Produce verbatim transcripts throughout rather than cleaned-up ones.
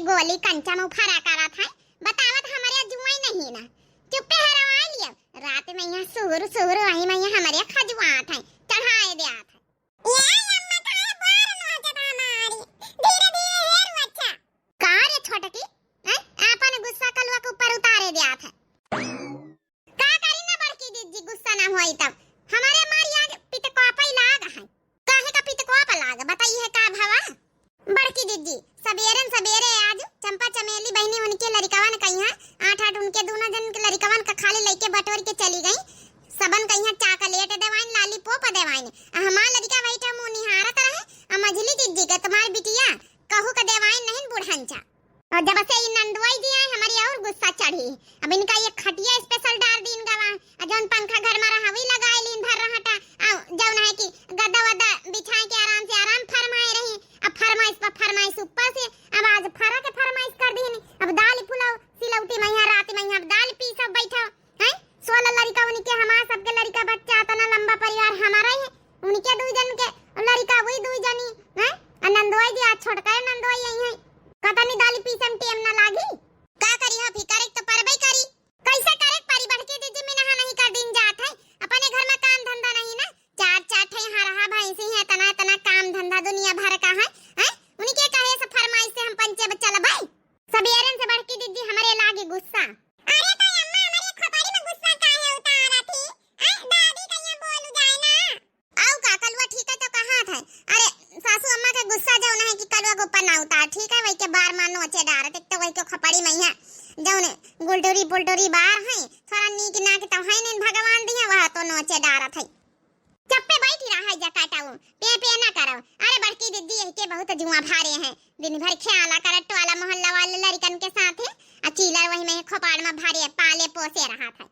गोली कंचा में उफरा करत है, बतावत हमरे जुआई नहीं ना, चुप्पे हरवाए लियो। रात में यहाँ सुहुर सुहुर वही में यहाँ हमरे खजुआत है, चढ़ाए देत है। ए अम्मा, काहे बार नोचत हमारी? धीरे धीरे हेर बच्चा। का रे छोटकी, हैं? आपन गुस्सा कलुआ के ऊपर उतारे देत है। का करी ना बड़की दीदी, गुस्सा ना होई तब। हमरे मारी आज पितकोपई लाग है। काहे का पितकोप लाग? बताइए का भवा? बड़की दीदी, सबेरन सबेरे आज चंपा चमेली बहिनी उनके लरिकवन कइहाँ आठ आठ उनके दूनो जन के लरिकवन का खाली लइके बटोर के चली गई। सबन कइहाँ chocolate देवाइन, lollipop देवाइन। आ हमार लरिका वही ठा मुँह निहारत रहे। आ मझली दीदी के तुम्हार बिटिया कहू का देवाइन नहीं बुढ़न चा। और जब से ई नंदुआई जी आए, हमारी और गुस्सा चढ़ी। अब इनका ये खटिया special डार दीन गवा, आ जौन पंखा घर में रहा, वही लगाए लीन भर रहा टा। आ जौन है कि गद्दा वद्दा बिछाए के आराम से आराम फरमाए रही। अब फरमाइश पर फरमाइश ऊपर से, अब आज फरा के फरमाइश कर दीन। अब दाल फुलाओ, सिलौटी में यहाँ, रात में यहाँ, अब दाल पीसो, बैठो। हैं? सोलह लड़िका उनके, हमार सबके लड़िका बच्चा, अतना लंबा परिवार हमारा ही है। उनके दुई जन के लड़िका, वही दुई जनी, हैं? आ नंदोई जी, आज छोटका है नंदोई यही है। कतनी दाली पीसे में टेम ना लागी। का करी हो, फिर करे तो परबे करी। कैसे करे परी, बड़की दीदी में नहा नहीं कर दिन जात है। अपने घर में काम धंधा नहीं ना। चार चार ठे यहाँ रहा भैंसी है, इतना इतना काम धंधा दुनिया भर का है, हैं? उनके कहे से फरमाइश से हम पंचे चलबे। सबेरन से बड़की दीदी हमरे लागे गुस्सा। अरे तो अम्मा, हमरे खोपड़ी में गुस्सा काहे उतारत ही? हैं? दादी कहिया बोलू जाए ना। आऊ का, कलुआ ठीक है तो कहाँ था? अरे सासू अम्मा के गुस्सा जौन है कि कलुआ के ऊपर ना उतार, ठीक है? वही के बार मार नोचे डारत, एक तो वही के खोपड़ी में है जौन गुलटोरी पुलटोरी बार है, थोड़ा नीक नाक तो है नहीं भगवान दिया, वह तो नोचे डारत है। चुप्पे बैठी रहा है जकाटाऊ, पे पे ना करो। अरे बड़की दीदी, यही के बहुत जुआ भारे हैं, दिन भर ख्याला करत टोला मोहल्ला वाले लड़िकन के साथ है, आ चीलर वही में खोपाड़ में भारे पाले पोसे रहा था।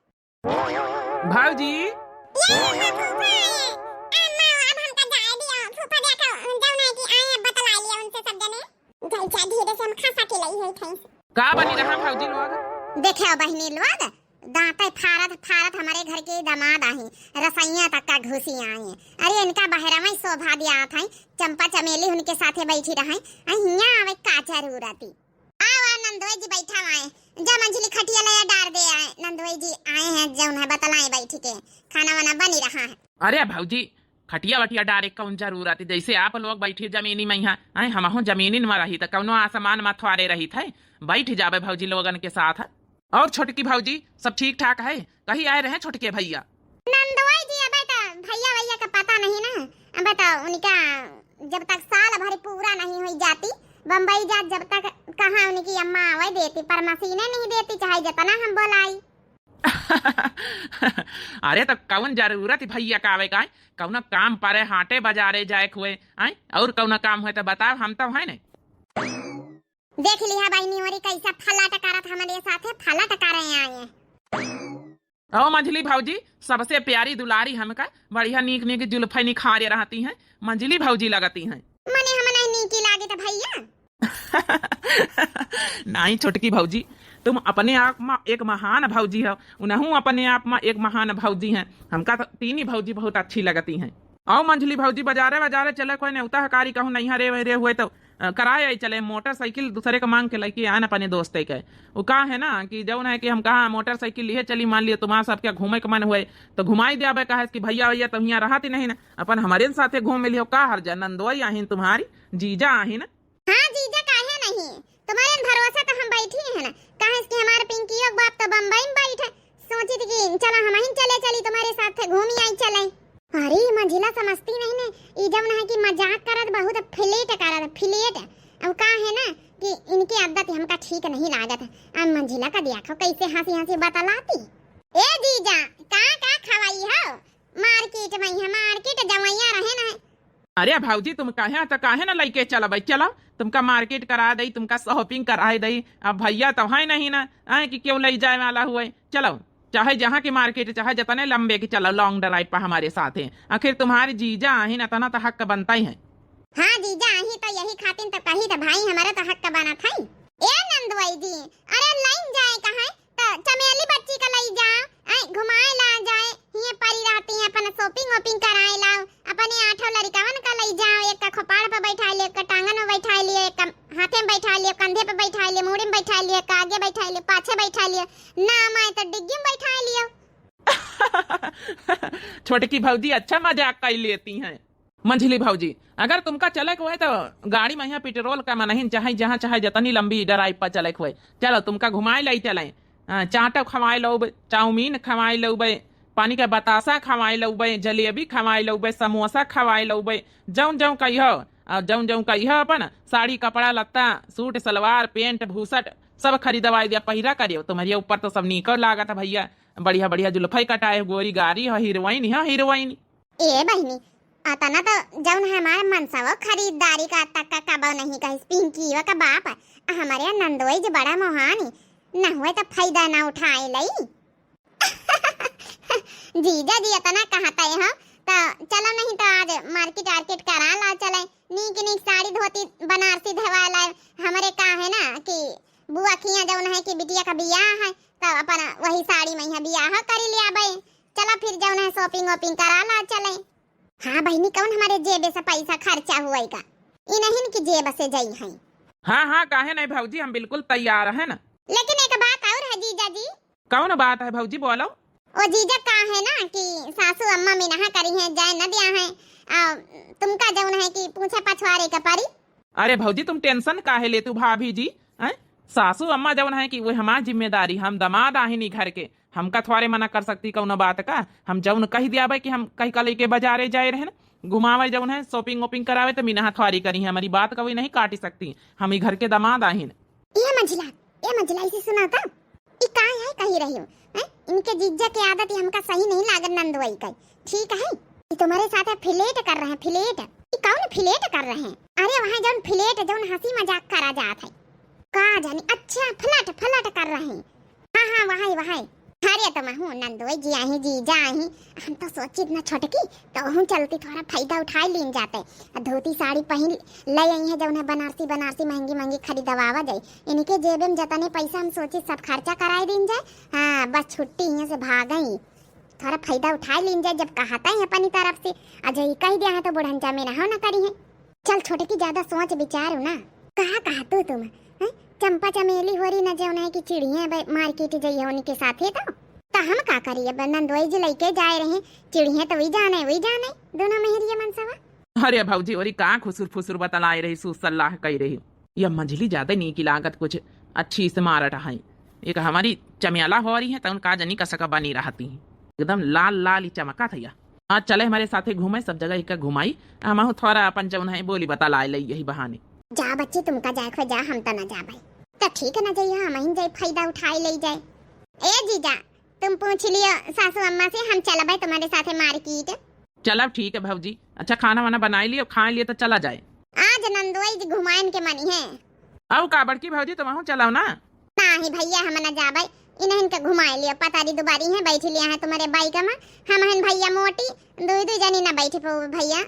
भौजी। ये अम्मा फूफा है। अम्मा, अब हमका जाए दियो। फूफा देखो, जौन है कि आए हैं, बतला लिया उनसे सब जने। गैचा धीरे से हम खसा के लई है थैंक्स। का बनी रहा भौजी लोग? देखे बहिनी लोग, दांते फारत फारत हमारे घर के दामाद आही, रसैया तक का घुसी आई। अरे इनका बहरवा ही शोभा दिया था, चंपा चमेली उनके साथे बैठी रहे, आ हियां आवे का जरूरत ही। आवा नंदोई जी बैठा आए, जा मंझली खटिया ले डार दे आए। नंदोई जी आए हैं, जौन है बतलाए बैठ के, खाना वाना बनी रहा है। अरे भौजी, खटिया वटिया डारे कौन जरूरत है? जैसे आप लोग बैठी जमीनी में यहाँ, आए हमहू जमीनी में रही त कौनो आसमान में थ्वारे रही थे, बैठ जाबे भौजी लोगन के साथ। और छोटकी भौजी, सब ठीक ठाक है? कहीं आए रहे छोटके भैया? नंदोई जी, अबे तो भैया भैया का पता नहीं ना, अबे तो उनका जब तक साल भर पूरा नहीं हुई जाती बम्बई जात, जब तक कहाँ उनकी अम्मा आवे देती, पर मशीनें नहीं देती, चाहे जितना हम बोलाई। अरे तो कौन जरूरत भैया का आवे का है? कौनो काम परे हाटे बाजारे जाए के हुए, आए? और कौनो काम हुए तो बताओ, हम तो है ने। देख लिहा बहिनी ओरी कैसा फलाट करत हमरे साथे, फलाट करे आए। ओ मंझली भौजी, सबसे प्यारी दुलारी हमका, बढ़िया नीक नीक जुल्फे निखारे रहती हैं, मंझली भौजी लगती हैं। मने हम नहीं नीकी लागे तो भैया? नहीं छोटकी भौजी, तुम अपने आप में एक महान भौजी हो, उनहू अपने आप में एक महान भौजी हैं। हमका तो तीन ही भौजी बहुत अच्छी लगती हैं। आओ मंझली भौजी, बाजारे बाजारे चले, कोई नेवता हकारी कहूँ नहीं हरे रे हुए तो, अ, कराए आई चले, मोटरसाइकिल दूसरे के मांग के लेके आए न अपने दोस्ते के। वो का है ना कि जौन है कि हम कहा मोटरसाइकिल लिए चली, मान लियो तुम्हारा सबके घूमे के मन हुए तो घुमाई दे, अबे कहे कि भैया भैया तुम यहाँ रहती नहीं ना, अपन हमारे साथे घूम लियो, का हर्जा, नंदोई आहिन तुम्हारी, जीजा आहिन। हाँ जीजा, काहे नहीं, तुम्हारे भरोसा तो हम बैठी हैं ना, काहे कि हमारे पिंकियो के बाप तो बम्बई में बैठे, सोची थी कि चलो हम ही चले चली, तुम्हारे साथ घूम आई चले। अरे मंझिला समझती नहीं ने, ई जब ना है कि मजाक करत, बहुत फ्लेट करत, फ्लेट। अब का है ना कि इनकी आदत हमका ठीक नहीं लागत। अब मंझिला का देखो कैसे हंसी हंसी बतलाती। ए जीजा, का का खवाई हो? मार्केट में है, मार्केट जवैया रहे ना। अरे भौजी, तुम कहे तो काहे ना लइके चलबै? चलो, तुमका मार्केट करा दई, तुमका शॉपिंग करा दई। अब भैया तो है नहीं ना, आए कि क्यों ले जाए वाला हुए। चलो, चाहे जहाँ की मार्केट, चाहे जितने लंबे की चलो लॉन्ग ड्राइव पर हमारे साथ हैं। आखिर तुम्हारे जीजा आहिन, इतना तो हक बनता ही है। हाँ जीजा आही तो यही खातिर तो कही तो भाई, हमारे तो हक बनत है। ए नंदुआई जी, अरे लाइन जाए कहाँ? त चमेली बच्ची का लई जाओ, ऐ घुमाए ला जाए, हिये परी रहती हैं, अपन शॉपिंग वॉपिंग कराए लाओ, अपने आठों लड़िकवन का लई जाओ, एक का खोपाड़ पर बैठाए लियो, एक का टांगन में बैठाए लियो, एक का हाथ माथे में बैठा लियो, कंधे पे बैठा लियो, मूड़ी में बैठा लियो, आगे बैठा लियो, पाछे बैठा लियो, ना माने तो डिग्गी में बैठा लियो। छोटकी भौजी अच्छा मजाक कर लेती हैं। मंझली भौजी, अगर तुमका चले के होए तो गाड़ी में यहाँ पेट्रोल का मनहिन चाहे जहाँ चाहे जतनी लंबी ड्राइव पर चले के होए, चलो तुमका घुमाए लाई चले। हाँ, चाटो खवाए लउबे, चाउमीन खवाए लउबे, पानी का बतासा खवाए लउबे, जलेबी खवाए लउबे, समोसा खवाए लउबे, जौन जौन कहियो, और जौन जौन कहियो अपन साड़ी कपड़ा लत्ता, सूट सलवार, पेंट भूसट सब खरीदवाए दिया, पहिरा करियो। तुम्हरे ऊपर तो सब नीको लागत है भैया, बढ़िया बढ़िया जुल्फई कटाए, गोरी गारी हो, हीरोइन हो, हीरोइन। ए बहिनी, अतना तो जौन है हमारे मनसवो खरीदारी का तक का कबो नहीं कहिस पिंकीवा का बाप, आ हमारे नंदोई जी बड़ा मोहानी, न हुए तो फायदा ना उठाए लई। जीजा जी अतना कहते हो तो चलो, नहीं तो आज मार्केट आर्केट करा ला चले, नीक नीक साड़ी धोती बनारसी धवा लाए। हमरे का है ना कि बुआ किया जौन है कि बिटिया का बियाह है, तो अपन वही साड़ी में यहाँ बियाह कर लिया बे। चला फिर जौन है shopping वॉपिंग करा ला चले। हाँ बहिनी, कौन हमारे जेबे से पैसा खर्चा हुएगा, इनहिन की जेब से जाई हैं। हाँ हाँ, काहे नहीं भौजी, हम बिल्कुल तैयार हैं ना। लेकिन एक बात और है जीजा जी। कौन बात है भौजी, बोलो। ओ जीजा, का है ना कि सासू अम्मा मिनहा करी हैं, जाए न दिया है, आ, तुमका जौन है कि पूछे पछवारे के पड़ी। अरे भौजी, तुम tension काहे लेतू भाभी जी, हैं? सासू अम्मा जौन है कि वो हमार जिम्मेदारी, हम दमाद आहिन ई घर के, हमका थोड़े मना कर सकती कौनो बात का। हम जौन कह दिया भाई कि हम कहीं का लेके बाजारे जाए रहे ना, घुमावे जौन है, shopping वॉपिंग करावे, तो मिनहा थोड़ी करी है, हमारी बात कभी नहीं काटी सकती, हम ई घर के दमाद आहिन। ए मंझिला, ए मंझिला, इसे सुना था, ई का है कही रही हूँ, हैं? इनके जीजा के आदत ये हमका सही नहीं लागत नंदोई का। ठीक है, ये तुम्हारे साथ है flirt कर रहे हैं, flirt। ये कौन flirt कर रहे हैं? अरे वहाँ जौन flirt, जौन हंसी मजाक करा जात है। का जानी, अच्छा flirt, flirt कर रहे हैं। हाँ हाँ, वहाँ ही, वहाँ ही। अरे तुम हूँ नंदोई जी आई, जीजा आई, हम तो सोची इतना छोटकी, तो हूँ चलती थोड़ा फायदा उठाए लीन जाते। आ धोती साड़ी पहन ले आई है, जौन है बनारसी, बनारसी महंगी महंगी खरीदवावा जाए। इनके जेबे में जतने पैसा हम सोची सब खर्चा कराए दीन जाए। हाँ, बस छुट्टी यहाँ से भागई, थोड़ा फायदा उठाए लीन जाए, जब कहता है अपनी तरफ से। आ जो ई कह दिया है तो बुढ़न जमे ना हो ना करी है। चल छोटकी, ज्यादा सोच विचार ना। कहा कहा तू तुम, हैं? चंपा चमेली हो रही ना, जौन है कि चिढ़िए बे-, मार्केट जाइए उनके साथे तो। तो हम का करिए, ब-, नंदोई जी लइके जाए रहे, चिढ़िए तो वही जाने, वही जाने, दोनों मेहरिया मनसवा। अरे भौजी, ओरी का खुसुर फुसुर बतलाए रही, सु सलाह कही रही। यह मंझली ज्यादा नीकी लागत, कुछ अच्छी से मारत है। एक हमारी चमेला हो रही है, तो उनका जनी कसका बनी रहती है, एकदम लाल लाल ही चमका था यह। आज चले हमारे साथे घूमे, सब जगह इका घुमाई, हमहू थोड़ा अपन जौन है बोली बतलाए लई यही बहाने। जा बच्ची, तुमका जाए खो जा, हम तो ना जाबे। तो ठीक है ना, जइया हम ही जाए, फायदा उठाए ले जाए। ए जीजा, तुम पूछ लियो सासू अम्मा से, हम चलबे तुम्हारे साथे मार्केट। चलब ठीक है भौजी। अच्छा खाना वाना बनाए लियो, खाए लिए तो चला जाए। आज नंदोई जी घुमाएन के मनी है। अब का बड़की भौजी, तुम चलाओ ना। नाही भैया, हम ना जाबे, इन्हन के घुमाए लियो, पतारी दुबारी है, बैठ लिया है तुम्हारे बाइक में। हम हन भैया मोटी, दुई दुई जनी ना बैठ पाओ भैया।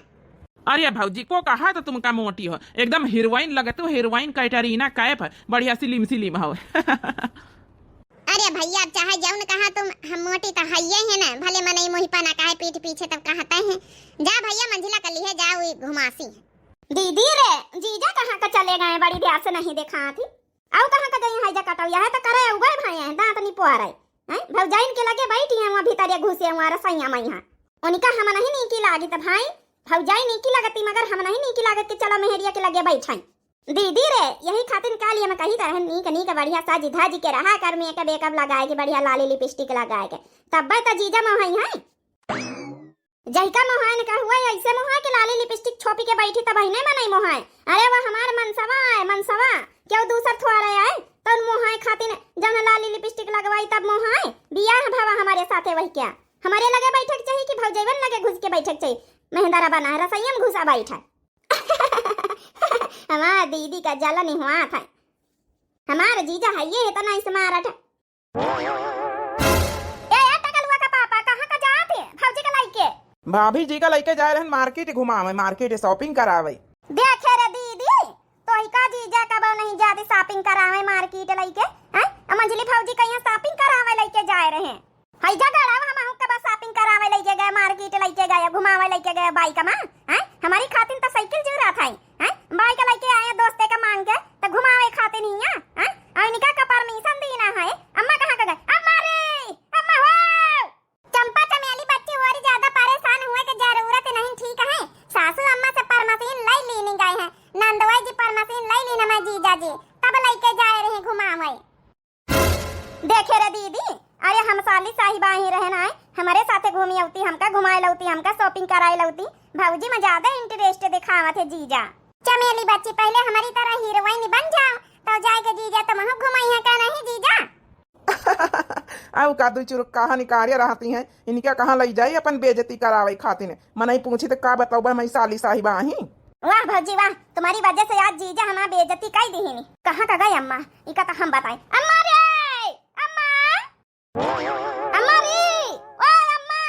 अरे भौजी को कहा तो तुमका मोटी हो, एकदम हीरोइन लगत हो, हीरोइन कैटरीना कैफ, बढ़िया slim slim हो। अरे भैया, अब चाहे जौन कहा तुम, हम मोटी तो हइये है ना, भले मनई मुँह पना काहे पीठ पीछे तब कहते हैं। जा भैया, मंझिला कर ली है, जा वही घुमासी है। दीदी रे, जीजा कहाँ का चले गए, बड़ी देर से नहीं देखा थी। आउ कहाँ का गई है जा कटौया है तो करे उगए भाई हैं, दांत नहीं पोरे। हैं? भौजाइन के लगे बैठी हैं वहाँ भीतर ये घुसे हुआ रसैया में यहाँ। उनका हम नहीं नीकी लागी तो भाई, भौजाई नीकी लगती मगर हम नहीं नीकी लागत कि चलो मेहरिया के लगे बैठाई। दीदी रे, यही खातिर काल ये मैं कही तरह नीक नीक बढ़िया साजी धाजी के रहा कर, makeup वेकअप लगाए के, बढ़िया लाली लिपस्टिक लगाए के, तब्बे तो जीजा मोहई हैं। जहिका मोहान का हुआ ऐसे मोहाय के लाली लिपस्टिक छोपी के बैठी तब ही नहीं मनई मोहाय। अरे वह हमार मनसवा आए, मनसवा, क्यों दूसर थोड़े आए तो उन मोहाय खातिर जौन लाली लिपस्टिक लगवाई तब मोहाय। बियाह भवा हमारे साथे वही क्या हमारे लगे बैठे के चाहिए कि भौजैवन लगे घुस के बैठे के चाहिए? मेहंदरा बना है रसैया में घुसा बैठा। हमार दीदी का जलन हुआ था। हमार जीजा है ये इतना स्मार्ट है। ए, ए, टकलुआ का पापा, कहाँ का जात है? भौजी का लइके। भाभी जी का लइके जाए रहन मार्केट घुमावे, मार्केट shopping करावे। देखे रे दीदी, तोही का जीजा कबो नहीं जाते shopping करावे मार्केट लइके, हैं? आ मंझली भौजी का यहाँ shopping करावे लइके जाए रहे। हई जा गड़ाव हम आहू कबो shopping करावे लइके गए, मार्केट लइके गए, घुमावे लइके गए बाइक में, हैं? हमारी खातिन तो साइकिल जरूरत है, हैं? बाइक लइके आए हैं दोस्ते का मांग के, तो घुमावे खातिर नहीं है, हैं? और इनका का परमिशन दीना है। अम्मा कहाँ का गए? अम्मा रे, अम्मा हो! चंपा चमेली बच्ची, और ज्यादा परेशान हुए के जरूरत नहीं, ठीक है? सासू अम्मा से परमसीन लई लीनी गए हैं, नंदोई जी परमसीन लई लीन, मैं जीजा जी तब लइके जाए रहे घुमावे। देखे रे दीदी, अरे हम साली साहिबा ही रहन आए, हमरे साथे घूमी अउती, हमका घुमाए लउती, हमका shopping कराए लउती। भौजी में ज्यादा interest दिखावत है जीजा। चमेली बच्ची, पहले हमारी तरह हीरोइन बन जाओ, तो जाए के जीजा तुमहू घुमाई है का नहीं जीजा? अब का दुई चुरुक कहाँ निकारे रहती हैं, इनका कहाँ लई जाई अपन बेइज्जती करावे खातिर? मनई पूछी तो का बतौबा, मैं साली साहिबा ही। वाह भौजी वाह, तुम्हारी वजह से आज जीजा हमार बेइज्जती कई दिहिनी। कहाँ का गई अम्मा? इका तो हम बताई। अम्मा रे! अम्मा! अम्मा रे! ओ अम्मा!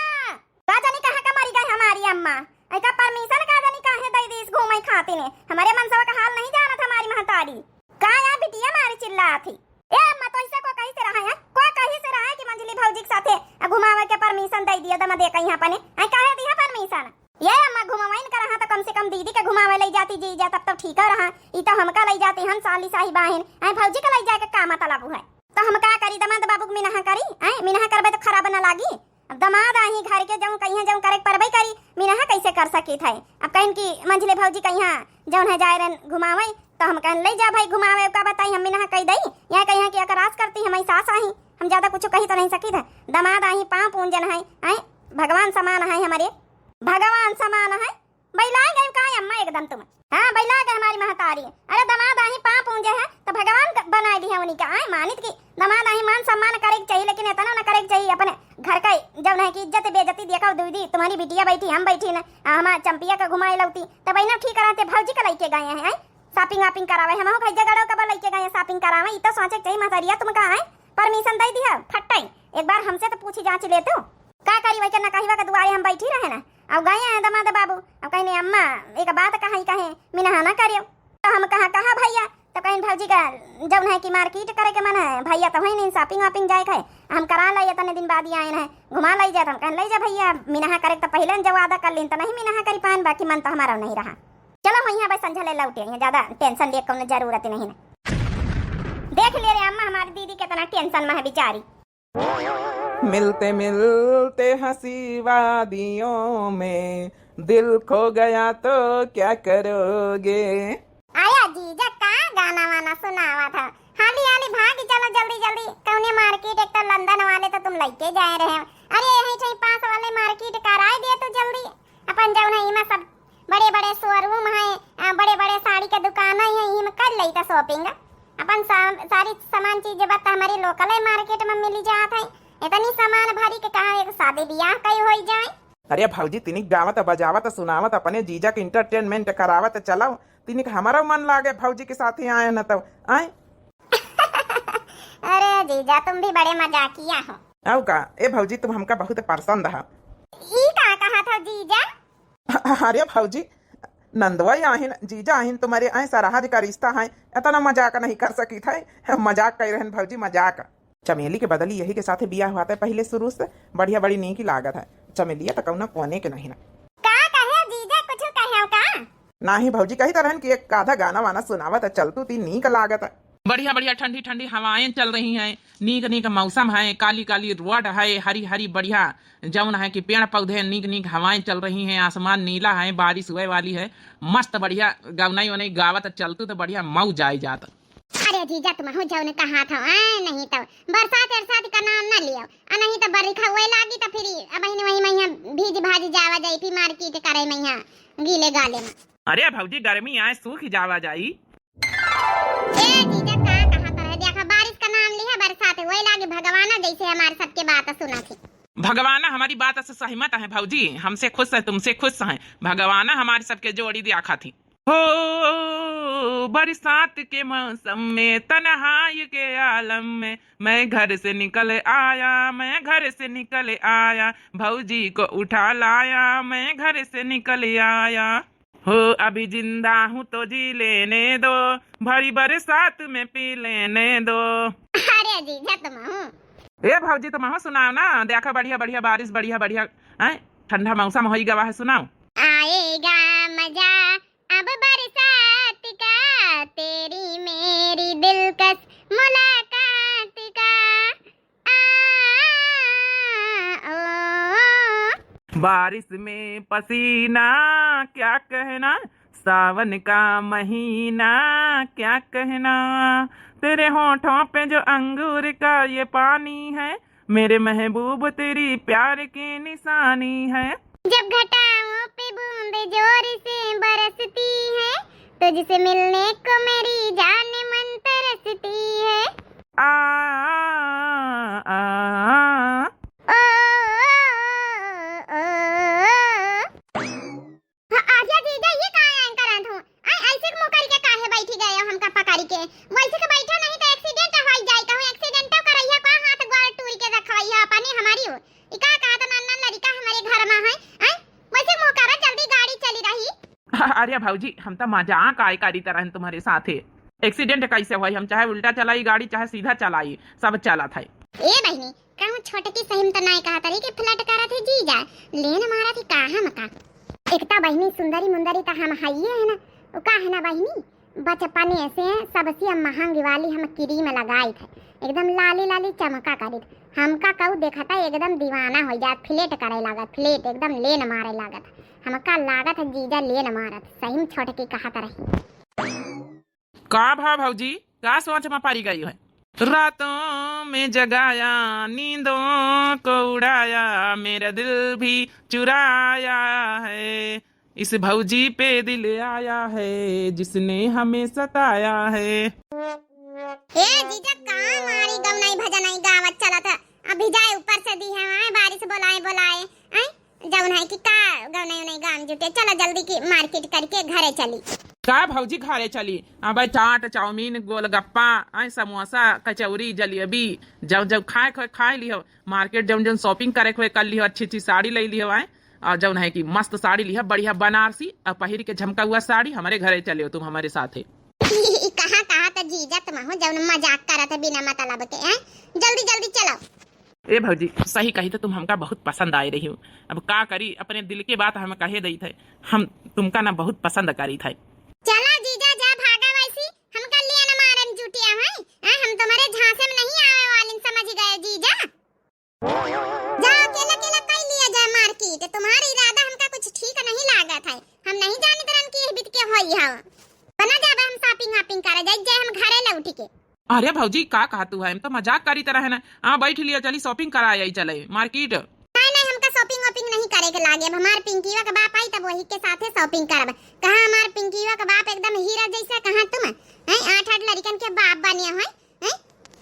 का जानी कहाँ का मरी गई हमारी अम्मा? इका परमिशन का जानी काहे दई दीस घूमे खातिर ने? हमारे मनसवा का हाल नहीं जानत हमारी महतारी। का या बिटिया मारी चिल्लात ही? ए अम्मा, तो ऐसे को कहीं से रहा है? को कहीं से रहा है कि मंझली भौजी के साथे घुमावे के परमिशन दई दिया दमादे कहीं अपने? आई काहे दिया परमिशन? ये अम्मा घुमावइन का रहा तो कम से कम दीदी के घुमावे लई जाती जीजा, तब तो ठीक रहा। ई तो हमका लई जाती, हम साली साहिबा हन, आई भौजी के लई जाए के का मतलब है? तो हम का करी, दमाद बाबू के मिनहा करी? आई मिनहा करबे तो खराब ना लागी? अब दमाद आही घर के, जौन कहिया जौन करे के परबे करी, मिनहा कैसे कर सकित है? अब कहिन कि मंझले भौजी कहिया जौन है जाए रहन घुमावे, तो हम कहन ले जा भाई घुमावे, का बताई हम मिनहा कह दई, या कहिया कि अकरास करती हमारी सास आही, हम ज्यादा कुछ कही तो नहीं सकित है। दमाद आही पाँव पूंजन है, आई भगवान समान है हमारे, भगवान समान है। बैला गए का अम्मा एकदम तुम? हाँ, बैला गए हमारी महतारी। अरे दमाद आही पाँव पूंजे है तो भगवान क-, बनाए दिया उन्हीं का। आए मानित की दमाद आही मान सम्मान करे के चाहिए, लेकिन इतना ना करे के चाहिए अपने घर का जौन है कि इज्जत बेइज्जती देखा दीदी, तुम्हारी बिटिया बैठी, हम बैठी ना, आ, हमार चंपिया का घुमाए लौती, तब इन्हें ठीक रहते भौजी का लइके गए हैं, हैं? Shopping वापिंग करावे, हम भाई जगड़ो का लइके गए हैं shopping करावे, ई तो सोचे के चाहिए महतरिया तुम का है? Permission दे दिया, फट्टाई, एक बार हमसे तो पूछी जांच ले तू। का करी वही के ना कहिवा के दुआरे हम बैठी रहे ना, अब गए हैं दमाद बाबू, अब कहने अम्मा एक बात कहा ही कहे, मिनहा ना करियो। तो हम कहा, कहा भैया? तो कहिन भौजी का जौन है कि market करे के मन है, भैया तो है नहीं, shopping वापिंग जाए के है, हम करा लाई, इतने दिन बाद ही आए हैं, घुमा लाई जाए। तो हम कहन ले जा भैया, मिनहा करे के तो पहले न जब वादा कर लीन तो नहीं मिनहा करी पान, बाकी मन तो हमारा नहीं रहा। चलो वहीं बस संझा ले लौटे, यहाँ ज्यादा tension ले कौनो जरूरत नहीं ना। देख ले रे अम्मा, हमारी दीदी कितना tension में है बेचारी। मिलते मिलते हंसी वादियों में, दिल खो गया तो क्या करोगे? आया जीजा का गाना वाना सुनावा था, हाली हाली भागी चलो जल्दी जल्दी, कौने market, एक तो लंदन वाले तो तुम लइके जाए रहे हो, अरे यहीं कहीं पास वाले market कराए दिए तो जल्दी, अपन जौन है इमा सब बड़े बड़े showroom है, आ, बड़े बड़े साड़ी के दुकान है, इमा कर लई था shopping। अपन सा-, सारी सामान चीजें बात हमारी local है market में मिली जात है। इतनी सामान भरी के कहा एक शादी ब्याह कई होई जाए। अरे भौजी, तिनिक गावत बजावत सुनावत अपने जीजा के entertainment करावत चलाओ, तिनिक हमारा मन लागे भौजी के साथे आए न तो आए। अरे जीजा, तुम भी बड़े मजाकिया हो। आओ का, ए भौजी, तुम हमका बहुत पसंद है। ई का कहा था जीजा? अरे भौजी, नंदवा आहिन, जीजा आहिन, तुम्हारे आए सरहज का रिश्ता है, इतना मजाक नहीं कर सकित है, मजाक कर रहन भौजी, मजाक। चमेली के बदली यही के साथे बियाह हुआ था पहले शुरू से, बढ़िया बड़ी नीक लागत है। चमेलिया तो कौनो कोने के नहीं ना। का कहे जीजा, कुछ कहे का? नाही भौजी, कही तो रहन कि एक आधा गाना वाना सुनावत चलतू ती नीक लागत है। बढ़िया बढ़िया ठंडी ठंडी हवाएं चल रही हैं, नीक नीक मौसम है, काली काली road है, हरी हरी बढ़िया जौन है कि पेड़ पौधे, नीक नीक हवाएं चल रही हैं, आसमान नीला है, बारिश हुए वाली है, मस्त बढ़िया गवनाई वनाई गावत चलतू तो बढ़िया मौज आई जात। अरे जीजा, तुमहू जौन कहा था, आ, नहीं तो बरसात अरसात का नाम ना लियो, आ नहीं तो बरखा हुए लागी तो फिर अब वही मैया भीज भाज जावा जाई, फिर market करे मैया गीले गाले में। अरे भौजी, गर्मी आए सूख जावा जाई। ए जीजा, का कहा तो रहे, देखा बारिश का नाम लिया, बरसात हुए लागी, भगवाना जैसे हमारे सबके बात सुना थी। भगवाना हमारी बात से सहमत है भौजी, हमसे खुश है, तुमसे खुश है, भगवाना हमारे सबके जोड़ी दिया खाती। हो बरसात के मौसम में, तन्हाई के आलम में, मैं घर से निकल आया, मैं घर से निकल आया, भौजी को उठा लाया, मैं घर से निकल आया। हो अभी जिंदा हूँ तो जी लेने दो, भरी बरसात में पी लेने दो। अरे जीजा, तुमहू। ए भौजी, तुमहू सुनाओ ना, देखा बढ़िया बढ़िया बारिश, बढ़िया बढ़िया, हैं, ठंडा मौसम होई गवा है, सुनाओ। आएगा मजा अब बरसात दिलकश मुलाकात का। आ, ओ, ओ। बारिश में पसीना क्या कहना, सावन का महीना क्या कहना, तेरे होठों पे जो अंगूर का ये पानी है, मेरे महबूब तेरी प्यार की निशानी है। जब घटाओं पे बूंद जोर से बरसती है, तुझसे मिलने को मेरी जान मन तरसती है। आ, आ, आ, आ। ओ, ओ, ओ, ओ, ओ। हाँ, आजा जीजा, ये का ऐं करत हो? आई, ऐसे के मुँह करके काहे बैठी गए हो हमका पकड़ के? वैसे के बैठो नहीं तो accident हो जाए, कहूँ accident तो करैया का, हाथ गोड़ टूर के रखवैया अपनी हमारी हो। ई का कहा तो नन्ना लड़का हमारे घर में है, आई? वैसे मुँह करो, जल्दी गाड़ी चली रही। अरे भौजी, हम तो मजाक आय करी तरह तुम्हारे साथे। Accident कैसे होई? हम चाहे उल्टा चलाई गाड़ी, चाहे सीधा चलाई, सब चलत है। ए बहिनी, कहूँ छोटकी सही में तो नाय कहत रही कि flirt करत है जीजा, लेन मारत है का हमका। एकता बहिनी सुंदरी मुंदरी तो हम हइये है ना, वो का है ना बहिनी, बचपने से सबसे महंगी वाली हम cream लगाई थे, एकदम लाली लाली चमका करी थे। हमका कहू देखता एकदम दीवाना हो जात, flirt करे लागत, flirt एकदम लेन मारे लागत। हमका लागत है जीजा लेन मारत, सही में छोटकी कहत रही। का भा भौजी, का सोच में पड़ी गई है? रातों में जगाया, नींदों को उड़ाया, मेरा दिल भी चुराया है, इस भौजी पे दिल आया है, जिसने हमें सताया है। ए जीजा, का मारी गौनाई भजनाई गावत चलत है? अभी जाए ऊपर से दी है, आए बारिश बोलाए बोलाए, आए जौन है कि का गौनाई उनाई गाम जुटे। चलो जल्दी की market करके घरे चली। का भौजी घरे चली? अबे चाट, चाउमीन, गोलगप्पा, आए समोसा, कचौरी, जलेबी, जौन जौन खाए खोए खाए लिहो। Market जौन जौन shopping करे खोए कर लिहो, अच्छी अच्छी साड़ी ले लिहो आए। और जौन है कि मस्त साड़ी लिहो, बढ़िया बनारसी, और पहिर के झमका हुआ साड़ी, हमारे घरे चले हो तुम हमारे साथे। कहाँ कहाँ तो जीजा तुम हो जौन मजाक करत है बिना मतलब के, हैं? जल्दी जल्दी चलो। ए भौजी, सही कही तो तुम हमका बहुत पसंद आए रही हो। अब का करी, अपने दिल के बात हम कहे दई थे, हम तुमका ना बहुत पसंद करी थे। चला जीजा, जा भागा वैसी, हमका लेन मारन जुटिया है, हैं? हम तुम्हारे झांसे में नहीं आवे वालिन, समझ गए जीजा। जा अकेला अकेला कई लिया जाए market, तुम्हारा इरादा हमका कुछ ठीक नहीं लागत है। हम नहीं जानित रहन कि यह बीत के होई हव। बना जाबे हम shopping वॉपिंग करे जाई, जाए हम घरे लौटी के। अरे भौजी, का कहत तू है? हम तो मजाक करी तरह है ना। हाँ, बैठ लिया, चली shopping करा आई चले market। नहीं, नहीं, हमका shopping वॉपिंग नहीं करे के लागे। अब हमार पिंकीवा के बाप आई तब वही के साथे shopping करब। कहाँ हमार पिंकीवा के बाप एकदम हीरा जैसा, कहाँ तुम हैं? आठ आठ लड़कन के बाप बने हो, हैं?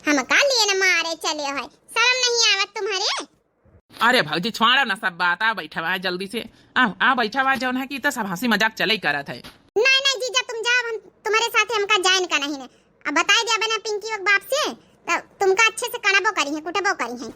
हमका लेन मारे चले हो, शर्म नहीं आवत तुम्हारे? अरे भौजी, छोड़ा ना सब बात, आ बैठा हुआ जल्दी से। आ, आ बैठा हुआ, जौन है कि तो सब हंसी मजाक चले करत है। नहीं, नहीं जीजा, तुम जाओ, हम तुम्हारे साथे, हमका जाइन का नहीं ने। अब बताए दिया बना पिंकी के बाप से, तो तुमका अच्छे से कड़बो करी है, कुटबो करी है।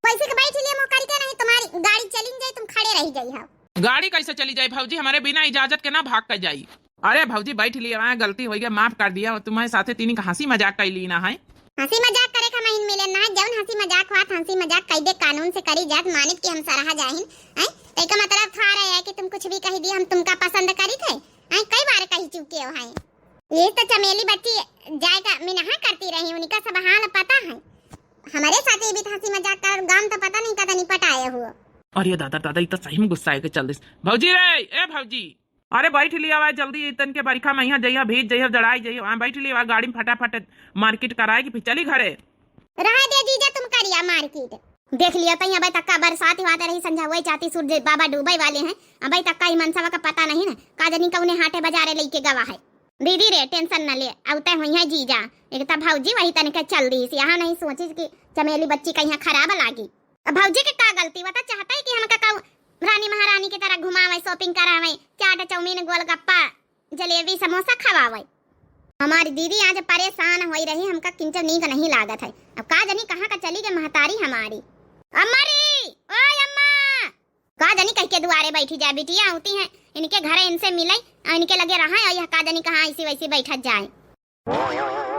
वैसे के बैठ लिए मुँह करके, नहीं तुम्हारी गाड़ी चली जाए, तुम खड़े रह जाई हो। गाड़ी कैसे चली जाए भौजी, हमारे बिना इजाजत के ना भाग कर जाई। अरे भौजी, बैठ लिए, वहाँ गलती हो गया, माफ कर दिया। तुम्हारे साथे तीनी का हंसी मजाक कर ली ना है। हंसी मजाक करे का महीन मिले ना है, जौन हंसी मजाक हुआ था, हंसी मजाक कैदे कानून से करी जात, मानित कि हम सरहा जाहिन, हैं? तो एका मतलब थोड़ा है कि तुम कुछ भी कह दिए, हम तुमका पसंद करी थे, हैं? कई बार कही चुके हो हैं। ये तो चमेली बच्ची जाए का मिनहा करती रही, उनका सब हाल पता है। हमारे साथ ये भी तो हंसी मजाक कर, गाम तो पता नहीं कदनी पटाए हुआ। अरे दादा, दादा, ये तो सही में गुस्सा है के चल दिस। भौजी रे, ए भौजी, अरे बैठ लिया हुआ जल्दी, इतन के बरिखा में यहाँ जइहा, भीज जइहा, जड़ाई जइहा, वहाँ बैठ लिया हुआ गाड़ी में फटाफट market कराए कि फिर चली घरे। रहा दे जीजा, तुम करिया market। देख लिया तई, अबे तक्का बरसात हुआ रही, संझा हुए चाती सूरज बाबा डूबे वाले हैं, अबे तक्का ही मनसवा का पता नहीं ना, का जनी कौने हाटे बाजारे लेके गवा है। दीदी रे, tension न ले, अवते हुई है जीजा। एक तो भौजी वही तनिक चल दी, यहाँ नहीं सोचिस कि चमेली बच्ची का यहाँ खराब लागी। अब भौजी के का गलती, वो तो चाहता है कि हमका कहू रानी महारानी की तरह घुमावे, shopping करावे, चाट, चाउमीन, गोलगप्पा, जलेबी, समोसा खवावे। हमारी दीदी आज परेशान होई रही, हमका किंचो नीक नहीं लागत है। अब का जनी कहाँ का चली गई महतारी हमारी। अम्मा रे, ओए अम्मा, का जनी कह के दुआरे बैठी जाए, बिटिया होती हैं, इनके घरे इनसे मिले और इनके लगे रहा और यह का जनी कहाँ ऐसी वैसी बैठत जाए।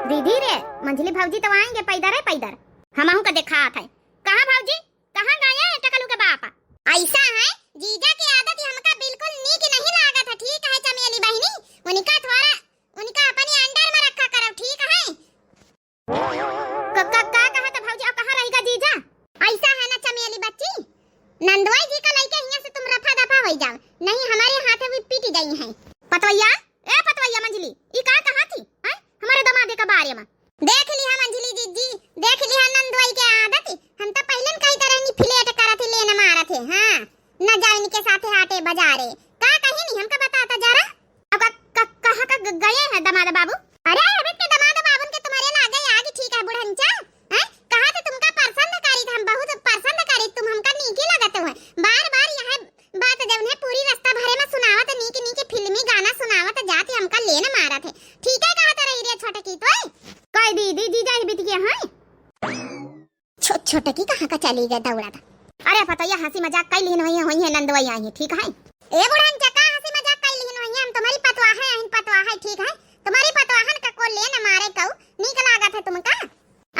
दीदी रे, मंझली भौजी तो आएंगे पैदर है, पैदर। हमहू का देखात है। कहाँ भौजी? कहाँ गए हैं टकलू के बाप? ऐसा है, जीजा की आदत ही हमका बिल्कुल नीक नहीं लागत है। ठीक है चमेली बहिनी, उनका थोड़ा, उनका अपनी under में रखा करो, ठीक है? जाओ, नहीं हमरे हाथे भी पीट जाई हैं। पतवैया, ए पतवैया मंझली, ई का कहा थी, हैं? हमरे दमादे के बारे में। देख लिहा मंझली जीजी, देख लिहा नंदोई के आदत, हम तो पहले न कही तरह नी flirt करत ही, लेन मारत है, हाँ, न जाओ इनके साथे हाटे बजारे। का कही नी हमका बता तो जरा। अब का, का, कहाँ का ग-, गए हैं दमाद बाबू? अरे अरविंद के दमाद बाबुन के तुम्हारे लागे आज ठीक है बुढ़ंचा, हैं? कहा थे तुमका पसंद करी था, हम बहुत पसंद करी, तुम हमका नीके लगत हो, बार बार यहाँ बात जौन है पूरी रास्ता भरे में सुनावत, नीक नीक फिल्मी गाना सुनावत जात, हमका लेन मारत है। ठीक है कहत रही रे छोटकी तोय। कह दीदी जीजा ही बिटिया हैं। छो-, छोटकी कहाँ का चली गए दौड़ा था। अरे पतोया हंसी मजाक कई लिहिन होई है, होई है नंदोई आई है, ठीक है। ए बुढ़न चका हंसी मजाक कई लिहिन होई है, हम तुम्हारी पतवा है, अहिन पतवा है, ठीक है। तुम्हारी पतवाहन का को लेन मारे कऊ, नीक लागत है तुमका।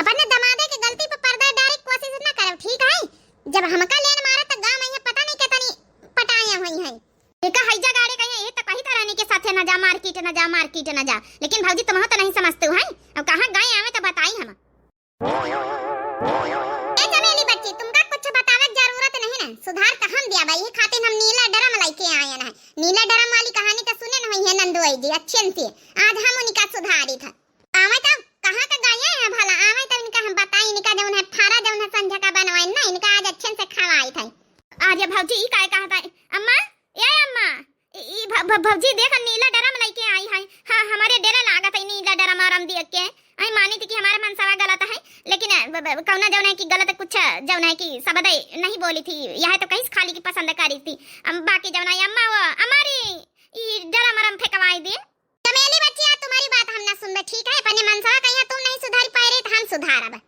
अपने दमादे के गलती पे पर्दा डारे के कोशिश न करो, ठीक है? जब हमका लेन मारा त गाँव में ये पता नहीं कितनी पटाया हुई है। देखा हैजा गाड़े कहीं ये तो कही तरह के साथे न जा market, न जा market, न जा, लेकिन भौजी तुम तो नहीं समझते हो हैं। अब कहाँ गए आवे तो बताई हम। ए चमेली बच्ची, तुमका कुछ बतावे के जरूरत नहीं ना, सुधार तो हम दिया भाई, ये खातिर हम नीला ड्रम लेके आए हैं। नीला ड्रम वाली कहानी तो सुने न हुई है नंदोई जी अच्छे से, आज हम उनका सुधारी था। आवे तब कहाँ का गए हैं भला? आवे तब इनका हम बताई, इनका जौन है फारा जौन है संझा का बनवाई ना, इनका आज अच्छे से खवाई था। अरे भौजी, ई काय कहत है? अम्मा, ए अम्मा, ई, ई भ-, भ-, भौजी देख नीला ड्रम लेके आई है। हाँ, हमारे डर लागत है नीला ड्रम आराम दिए के। आई मानी थी कि हमारे मनसवा गलत है, लेकिन, अ, ब-, ब-, कौना जौन है कि गलत कुछ जौन है कि शब्द नहीं बोली थी। यह तो कहीं से खाली की पसंद करी थी। अम, बाकी जौन है अम्मा वो हमारी ई ड्रम आराम फेंकवाई दे। चमेली बच्चिया, तुम्हारी बात हम ना सुनबे, ठीक है? अपने मनसवा कहिया तुम नहीं सुधारी पाए रहे, तो हम सुधारब।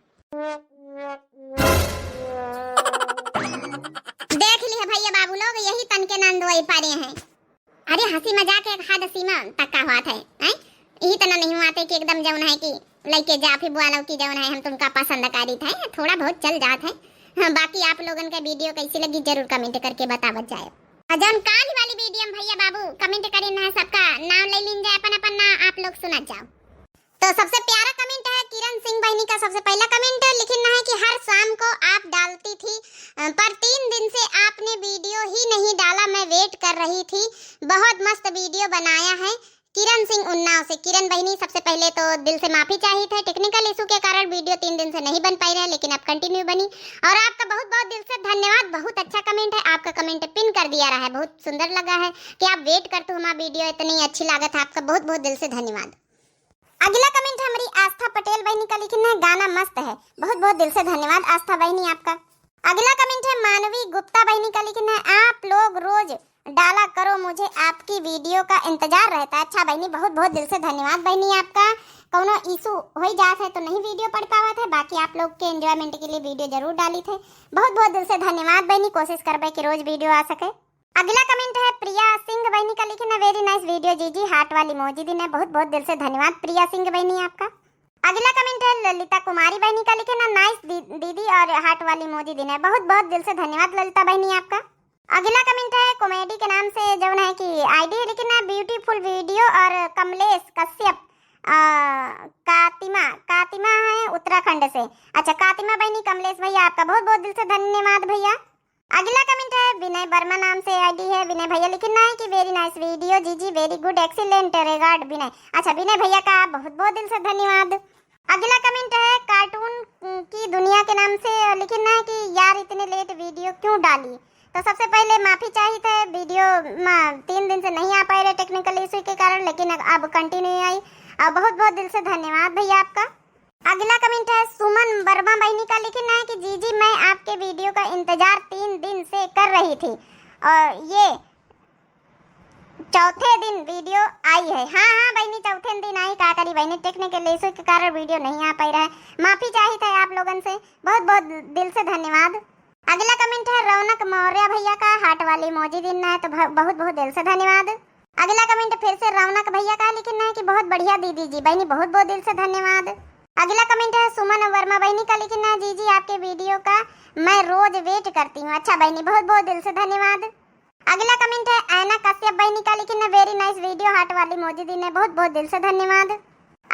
देख लिहे भैया बाबू लोग, यही तन के नंदोई पड़े हैं। अरे हंसी मजाक एक हद सीमा तक का हुआ था, हैं? यही तना नहीं हुआ था कि एकदम जौन है कि लइके जा फिर बुआ लो कि जौन है हम तुमका पसंद करी थे, थोड़ा बहुत चल जात है। हाँ, बाकी आप लोगन के video कैसी लगी जरूर comment करके बतावत जाए। और जौन काल वाली video में भैया बाबू comment करिन है, सबका नाम ले लीन जाए, अपन अपन नाम आप लोग सुनत जाओ। तो सबसे प्यारा comment है किरण सिंह बहनी का। सबसे पहला comment लिखिन है कि हर शाम को आप डालती थी, अ, पर तीन दिन से आपने video ही नहीं डाला, मैं wait कर रही थी। बहुत मस्त video बनाया है। किरण सिंह उन्नाव से। किरण बहनी, सबसे पहले तो दिल से माफी चाहित है, technical issue के कारण video तीन दिन से नहीं बन पाई रहे, लेकिन अब continue बनी। और आपका बहुत बहुत दिल से धन्यवाद, बहुत अच्छा comment है, आपका comment pin कर दिया रहा है, बहुत सुंदर लगा है कि आप wait करते हो हमारा video, इतनी अच्छी लागत है, आपका बहुत बहुत दिल से धन्यवाद। अगला comment है हमारी आस्था पटेल बहनी का, लिखिन है गाना मस्त है। बहुत बहुत दिल से धन्यवाद आस्था बहनी आपका। अगला comment है मानवी गुप्ता बहनी का, लिखिन है आप लोग रोज डाला करो, मुझे आपकी video का इंतजार रहता है। अच्छा बहनी, बहुत बहुत दिल से धन्यवाद बहनी आपका। कौनो issue हो जात है तो नहीं video पड़ पावत है, बाकी आप लोग के enjoyment के लिए video जरूर डाली थे। बहुत बहुत दिल से धन्यवाद बहनी, कोशिश करबे कि रोज video आ सके। अगला comment है प्रिया सिंह बहनी का, लिखिन है very nice video जीजी, heart वाली emoji दिन है। बहुत बहुत दिल से धन्यवाद प्रिया सिंह बहनी आपका। अगला comment है ललिता कुमारी बहनी का, लिखिन है nice दी-, दीदी और heart वाली emoji दिन है। बहुत बहुत दिल से धन्यवाद ललिता बहनी आपका। अगला comment है comedy के नाम से जौन है कि ID है, लिखिन है beautiful video और कमलेश कश्यप, आ, कातिमा, कातिमा है उत्तराखंड से। अच्छा कातिमा बहनी, कमलेश भैया आपका बहुत बहुत दिल से धन्यवाद भैया। अगला comment है विनय वर्मा नाम से ID है विनय भैया, लिखिन है कि very nice video जीजी, very good, excellent, regard विनय। अच्छा विनय भैया का बहुत बहुत दिल से धन्यवाद। अगला comment है cartoon की दुनिया के नाम से, लिखिन है कि यार इतने late video क्यों डाली। तो सबसे पहले माफी चाहित है, video में तीन दिन से नहीं आ पाए रहे technical issue के कारण, लेकिन अब continue आई। और बहुत बहुत दिल से धन्यवाद भैया आपका। अगला comment है सुमन वर्मा बहनी का, लिखिन है कि जीजी मैं आपके video का इंतजार तीन दिन से कर रही थी और ये चौथे दिन video आई है। हाँ हाँ बहनी, चौथे दिन आई, का करी बहनी, technical issue के कारण video नहीं आ पाई रहा है। माफी चाहित है आप लोगन से, बहुत बहुत दिल से धन्यवाद। अगला comment है रौनक मौर्य भैया का, heart वाली emoji दिन है, तो भ-, बहुत बहुत दिल से धन्यवाद। अगला comment फिर से रौनक भैया का, लिखिन है कि बहुत बढ़िया दीदी जी, बहनी बहुत बहुत दिल से धन्यवाद। अगला comment है सुमन वर्मा बहनी का, लिखिन है जीजी आपके video का मैं रोज wait करती हूँ। अच्छा बहनी बहुत बहुत दिल से धन्यवाद। अगला comment है ऐना कश्यप बहनी का, लिखिन है very nice video, heart वाली emoji दिन है, बहुत बहुत दिल से धन्यवाद।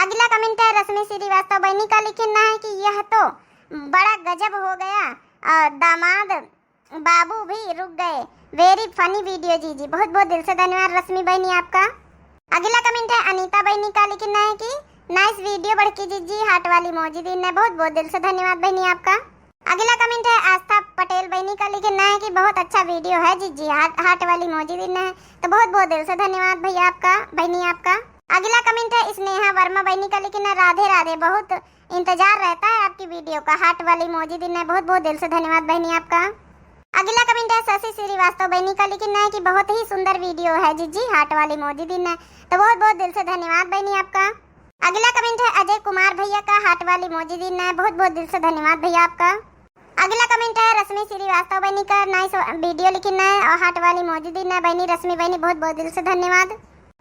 अगला comment है रश्मि श्रीवास्तव बहनी का, लिखिन है कि यह तो बड़ा गजब हो गया, अ, दामाद बाबू भी रुक गए। Very funny video जीजी, बहुत बहुत दिल से धन्यवाद रश्मि बहिनी आपका। अगला comment है अनीता बहिनी का, लिखिन है कि nice video बड़की जीजी, heart वाली emoji दीन है, बहुत बहुत दिल से धन्यवाद बहिनी आपका। अगला comment है आस्था पटेल बहिनी का, लिखिन है कि बहुत अच्छा video है जीजी, heart, heart वाली emoji दीन है, तो बहुत बहुत दिल से धन्यवाद भैया आपका, बहिनी आपका। अगला comment है स्नेहा वर्मा बहिनी का, लिखिन है राधे राधे, बहुत इंतजार रहता है आपकी video का, heart वाली emoji दीन है, बहुत बहुत दिल से धन्यवाद बहिनी आपका। अगला comment है शशि श्रीवास्तव बहिनी का, लिखिन है कि बहुत ही सुंदर video है जीजी, heart वाली emoji दीन है, तो बहुत बहुत दिल से धन्यवाद बहिनी आपका। अगला comment है अजय कुमार भैया का, heart वाली emoji दीन है, बहुत बहुत दिल से धन्यवाद भैया आपका। अगला comment है रश्मि श्रीवास्तव बहिनी का, nice video लिखिन है और heart वाली emoji दीन है बहिनी रश्मि बहिनी, बहुत बहुत दिल से धन्यवाद।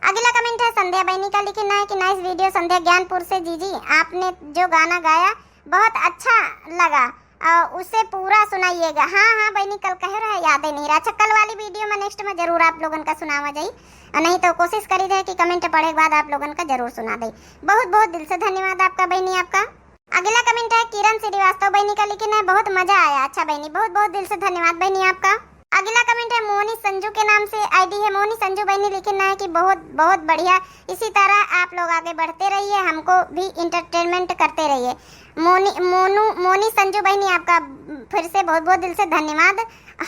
अगला comment है संध्या बहिनी का, लिखिन है कि nice video संध्या ज्ञानपुर से, जीजी आपने जो गाना गाया बहुत अच्छा लगा और उसे पूरा सुनाइएगा। हाँ हाँ बहिनी, कल कहे रहे, याद ही नहीं रहा। अच्छा, कल वाली video में next में जरूर आप लोगन का सुनावा जाई, और नहीं तो कोशिश करी रहे कि comment पढ़े के बाद आप लोगन का जरूर सुना दे। बहुत बहुत दिल से धन्यवाद आपका बहिनी आपका। अगला comment है किरण श्रीवास्तव बहिनी का, लिखिन है बहुत मजा आया। अच्छा बहिनी, बहुत बहुत दिल से धन्यवाद बहिनी आपका। अगला comment है मोनी संजू के नाम से ID है मोनी संजू बहिनी, लिखिन है कि बहुत बहुत बढ़िया, इसी तरह आप लोग आगे बढ़ते रहिए, हमको भी entertainment करते रहिए। मोनी मोनू मोनी संजू बहिनी आपका फिर से बहुत बहुत दिल से धन्यवाद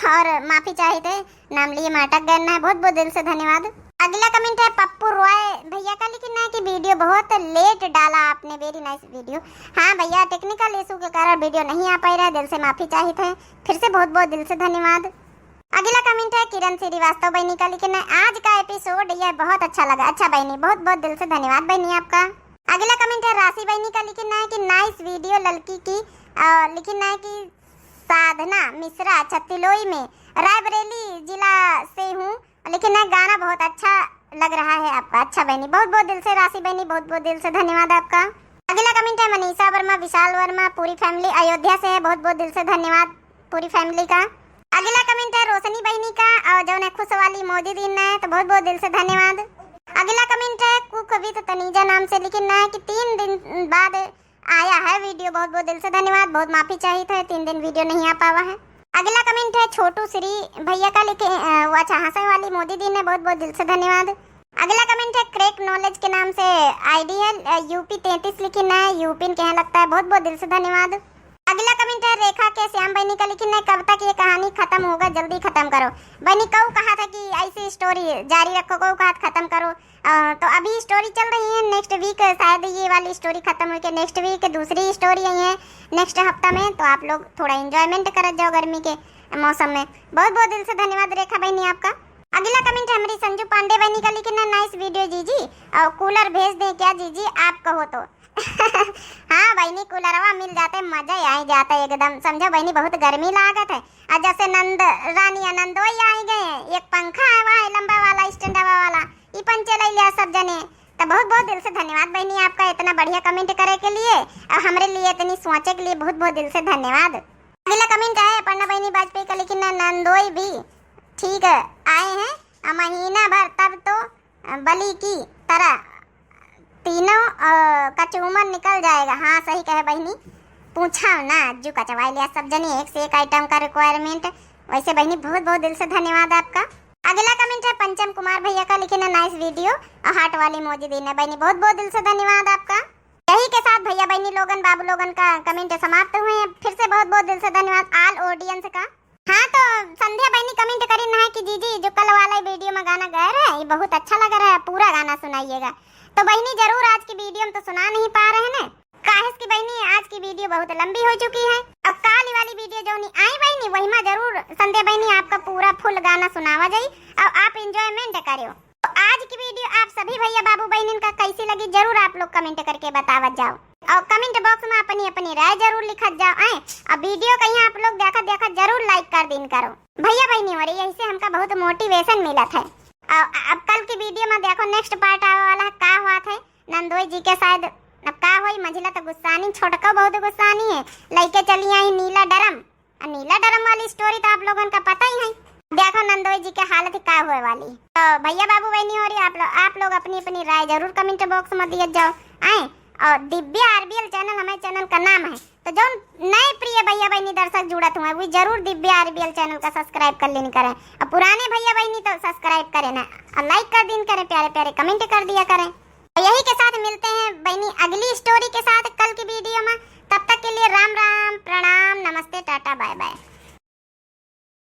और माफी चाहित है, नाम लिए में अटक गए ना, बहुत बहुत दिल से धन्यवाद। अगला comment है पप्पू रॉय भैया का, लिखिन है कि video बहुत late डाला आपने, very nice video। हाँ भैया, technical issue के कारण video नहीं आ पाई रहा, दिल से माफी चाहित है, फिर से बहुत बहुत दिल से धन्यवाद। अगला comment है किरण श्रीवास्तव बहिनी का, लिखिन है आज का episode यह बहुत अच्छा लगा। अच्छा बहिनी, बहुत बहुत दिल से धन्यवाद बहिनी आपका। अगला comment है राशि बहिनी का, लिखिन है कि nice video लड़की की, अ, लिखिन है कि साधना मिश्रा, अच्छा, तिलोई में, रायबरेली जिला से हूँ, लिखिन है गाना बहुत अच्छा लग रहा है आपका। अच्छा बहिनी, बहुत बहुत दिल से राशि बहिनी, बहुत बहुत दिल से धन्यवाद आपका। अगला comment है मनीषा वर्मा, विशाल वर्मा, पूरी family अयोध्या से है, बहुत बहुत दिल से धन्यवाद पूरी family का। अगला comment है रोशनी बहिनी का, और जौन है खुश वाली emoji दीन है, तो बहुत बहुत दिल से धन्यवाद। अगला comment है cook with तनीजा नाम से, लिखिन है कि तीन दिन बाद आया है video, बहुत बहुत दिल से धन्यवाद। बहुत माफी चाहित है, तीन दिन video नहीं आ पावा है। अगला comment है छोटू श्री भैया का, लिखे, अ, वो अच्छा हंसे वाली emoji दीन है, बहुत बहुत दिल से धन्यवाद। अगला comment है crack knowledge के नाम से ID है, अ, UP तैंतीस लिखिन है, यूपीन के यहाँ लगता है, बहुत बहुत दिल से धन्यवाद। अगला comment है रेखा के श्याम बहिनी का, लिखिन है कब तक ये कहानी खत्म होगा, जल्दी खत्म करो। बहिनी कऊ कहा था कि ऐसी story जारी रखो, कऊ कहा था खत्म करो। अ, तो अभी story चल रही है, next week शायद ये वाली story खत्म होके next week दूसरी story आई है next हफ्ता में, तो आप लोग थोड़ा enjoyment करत जाओ गर्मी के मौसम में। बहुत बहुत दिल से धन्यवाद रेखा बहिनी आपका। अगला comment है हमारी संजू पांडे बहिनी का, लिखिन है nice video जीजी, और cooler भेज दें क्या जीजी आप कहो तो। हाँ बहिनी, कूलरवा मिल जाते, मजा ही आई जाता एकदम, समझो बहिनी, बहुत गर्मी लागत है। और जैसे नंद रानी आनंदोई आई गए, एक पंखा है वहाँ लंबा वाला, स्टैंडवा वाला, ई पंचे ले लिया सब जने। तो बहुत बहुत दिल से धन्यवाद बहिनी आपका इतना बढ़िया comment करे के लिए और हमरे लिए इतनी सोचे के लिए बहुत बहुत दिल से धन्यवाद। अगला comment है अपर्णा बहिनी वाजपेयी का, लिखिन है नंदोई भी ठीक आए हैं, अ, महीना भर तब तो, अ, बलि की तरह तीनों, अ, का चूमन निकल जाएगा। हाँ सही कहे बहिनी, पूछा ना, अज्जू कचवाई लिया सब जनी, एक से एक item का requirement। वैसे बहिनी बहुत बहुत दिल से धन्यवाद आपका। अगला comment है पंचम कुमार भैया का, लिखिन है nice video और heart वाली emoji दीन है। बहिनी बहुत बहुत दिल से धन्यवाद आपका। यही के साथ भैया बहिनी लोगन बाबू लोगन का comment समाप्त हुए हैं। फिर से बहुत बहुत दिल से धन्यवाद all audience का। हाँ तो संध्या बहिनी comment करी ना है कि जीजी जो कल वाला video में गाना गाए रहे, ये बहुत अच्छा लग रहा है, पूरा गाना सुनाइएगा। तो बहिनी जरूर आज की video में तो सुना नहीं पा रहे हैं, काहे कि बहिनी आज की video बहुत लंबी हो चुकी है। अब काल वाली video जौनी आई बहिनी वही में जरूर संध्या बहिनी आपका पूरा full गाना सुनावा जाई और आप enjoyment करियो। तो आज की video आप सभी भैया बाबू बहिनिन का कैसी लगी जरूर आप लोग comment करके बतावत जाओ और comment box में अपनी अपनी राय जरूर लिखत जाओ। आए अब video कहीं आप लोग देखत देखत जरूर like कर दीन करो भैया बहिनी, और यही से हमका बहुत motivation मिलत है। और अब कल की video में देखो next part आवे वाला है, का हुआ था नंदोई जी के शायद, अब का होई, मंझिला तो गुस्सानी, छोटका बहुत गुस्सानी है, लइके चली आई नीला ड्रम। आ नीला ड्रम वाली story तो आप लोगन का पता ही है। देखो नंदोई जी के हालत का होए वाली। तो भैया बाबू बहिनी हो रही आप लोग, आप लोग अपनी अपनी राय जरूर comment box में दिए जाओ। आए और दिव्या आरबीएल चैनल हमारे चैनल का नाम है। तो जौन नए प्रिय भैया बहिनी दर्शक जुड़त हुए, वो जरूर दिव्या आरबीएल चैनल का सब्सक्राइब कर लेनी करें, और पुराने भैया बहिनी तो सब्सक्राइब करें ना, और लाइक कर दीन करें, प्यारे प्यारे कमेंट कर दिया करें। तो यही के साथ मिलते हैं बहिनी अगली स्टोरी के साथ कल की वीडियो में। तब तक के लिए राम राम, प्रणाम, नमस्ते, टाटा, बाय बाय।